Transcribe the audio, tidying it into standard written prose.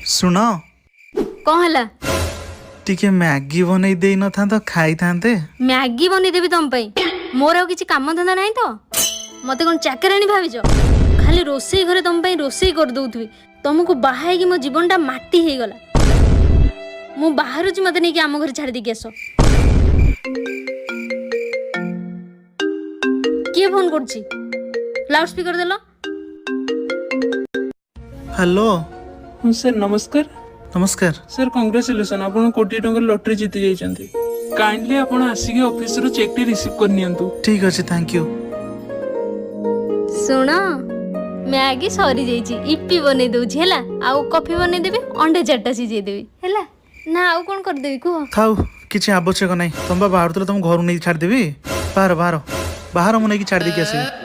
ଶୁଣ। କ'ଣ ହେଲା? ଟିକେ ମ୍ୟାଗି ବନେଇ ଦେଇ ନଥାନ୍ତ, ଖାଇଥାନ୍ତେ। ମ୍ୟାଗି ବନେଇଦେବି ତମ ପାଇଁ? ମୋର ଆଉ କିଛି କାମ ଧନ୍ଦା ନାହିଁ ତ? ମତେ କ'ଣ ଚାକରାଣୀ ଭାବିଛ? ଖାଲି ରୋଷେଇ ଘରେ ତମ ପାଇଁ ରୋଷେଇ କରିଦଉଥିବି? ତମକୁ ବାହା ହେଇକି ମୋ ଜୀବନଟା ମାଟି ହେଇଗଲା। ମୁଁ ବାହାରୁଛି, ମତେ ନେଇକି ଆମ ଘରେ ଛାଡ଼ି ଦେଇକି ଆସ। କିଏ ଫୋନ କରୁଛି? ଲାଉଡ ସ୍ପିକର ଦେଲ। ହ୍ୟାଲୋ। ହଁ ସାର୍, ନମସ୍କାର। ନମସ୍କାର। ସାର୍, କଂଗ୍ରାଚୁଲେସନ୍, ଆପଣ କୋଟିଏ ଟଙ୍କାର ଲଟେରୀ ଜିତି ଯାଇଛନ୍ତି। କାଇଣ୍ଡଲି ଆପଣ ଆସିକି ଅଫିସରୁ ଚେକ୍ଟି ରିସିଭ୍ କରିନିଅନ୍ତୁ। ଠିକ୍ ଅଛି, thank you. ଶୁଣ, ମ୍ୟାଗି ସରିଯାଇଛି, ଇପି ବନେଇ ଦଉଛି ହେଲା। ଆଉ କଫି ବନେଇଦେବି, ଅଣ୍ଡା ଚାରିଟା ସିଝେଇଦେବି, ହେଲା ନା? ଆଉ କ'ଣ କରିଦେବି କୁହ? ଥାଉ, କିଛି ଆବଶ୍ୟକ ନାହିଁ। ତମେ ବା ବାହାରୁଥିଲ, ତମ ଘରୁ ନେଇକି ଛାଡ଼ିଦେବି। ବାହାର ବାହାର ବାହାର, ମୁଁ ନେଇକି ଛାଡ଼ି ଦେଇକି ଆସିବି।